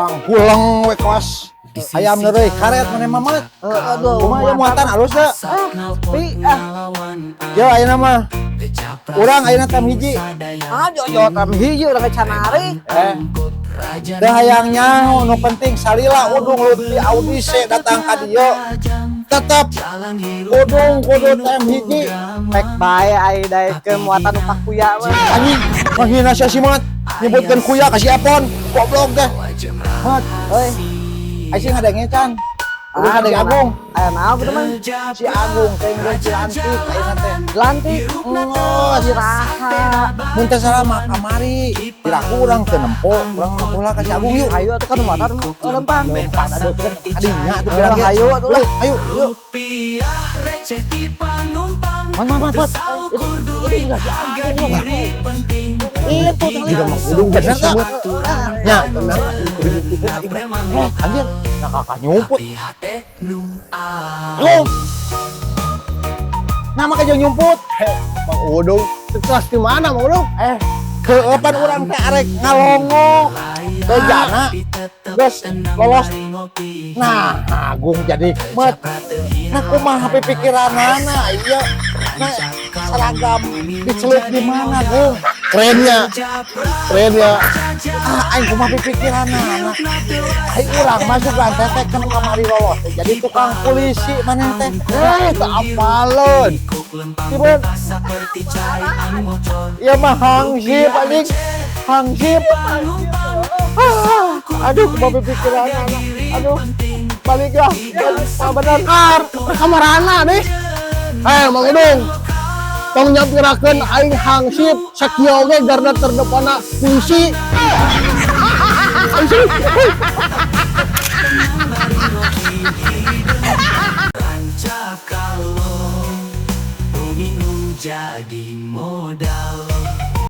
Tulang huleng we kawas ayam deui karet maneh mah, Mat. Aduh, Kumaha ieu muatan alus teu? Pi ah. Yo, ayeuna mah. Urang ayeuna tam hiji. Ah, jo tam hiji urang can narik. Eh. Teu hayang nyaho, nu penting salila Udung Lutfi audisi datang ka dieu. Tetep Udung kudu tem hiji. Pek bae ai daekeun muatan nu pakuya mah. Anjing, menghina sia si Mat. Nyebutkeun kuya ka si Epon. Goblok teh. Mat, Euy, ai sih ngadenge can. Udah ngadenge Agung. Aya naon kitu mah? Si Agung teh geus dilantik ayeuna teh. Lantik. Ngos. Iraha? Mun teu salah mah kamari. Piraku urang teu nempo, urang nempo lah ka si Agung yuk. Hayu atuh kan muatan lempang. Lempang aduh kan kadinya atuh pirang ge. Hayu atuh lah. Ayo, yuk. Man, man, man, man. Itu juga si Agung lah. Itu juga mah Udung bener tak? Nya, bener. Eh, anjir, nah kakak nyumput. Lu. Nah, makanya nyumput. Mang Udung, kelas di mana, Mang Udung? Eh, keepan urang teh arek ngalongok. Bejana geus lolos. Nah, Agung jadi met. Nah, kumaha pikiranana iya. Nah, seragam dicelup di mana, Gung? Kerennya, kerennya. Ah, aing kumaha pikiranana. Aing urang masuk kan teh kan kamari lolos teh jadi tukang polisi maneh teh. Eh, tak apaleun. Tiba. Ya mah hangsip anjing. Hangsip. Ah, aduh, kumaha pikiranana. Aduh, balik lah. Ah, bener. Kar, kamarana deh. Eh, Mang Udung. Tong nyampirakeun aing hangsip, sakieu oge garda terdepanna polisi. Aing serius. Rancak kalau jadi modal.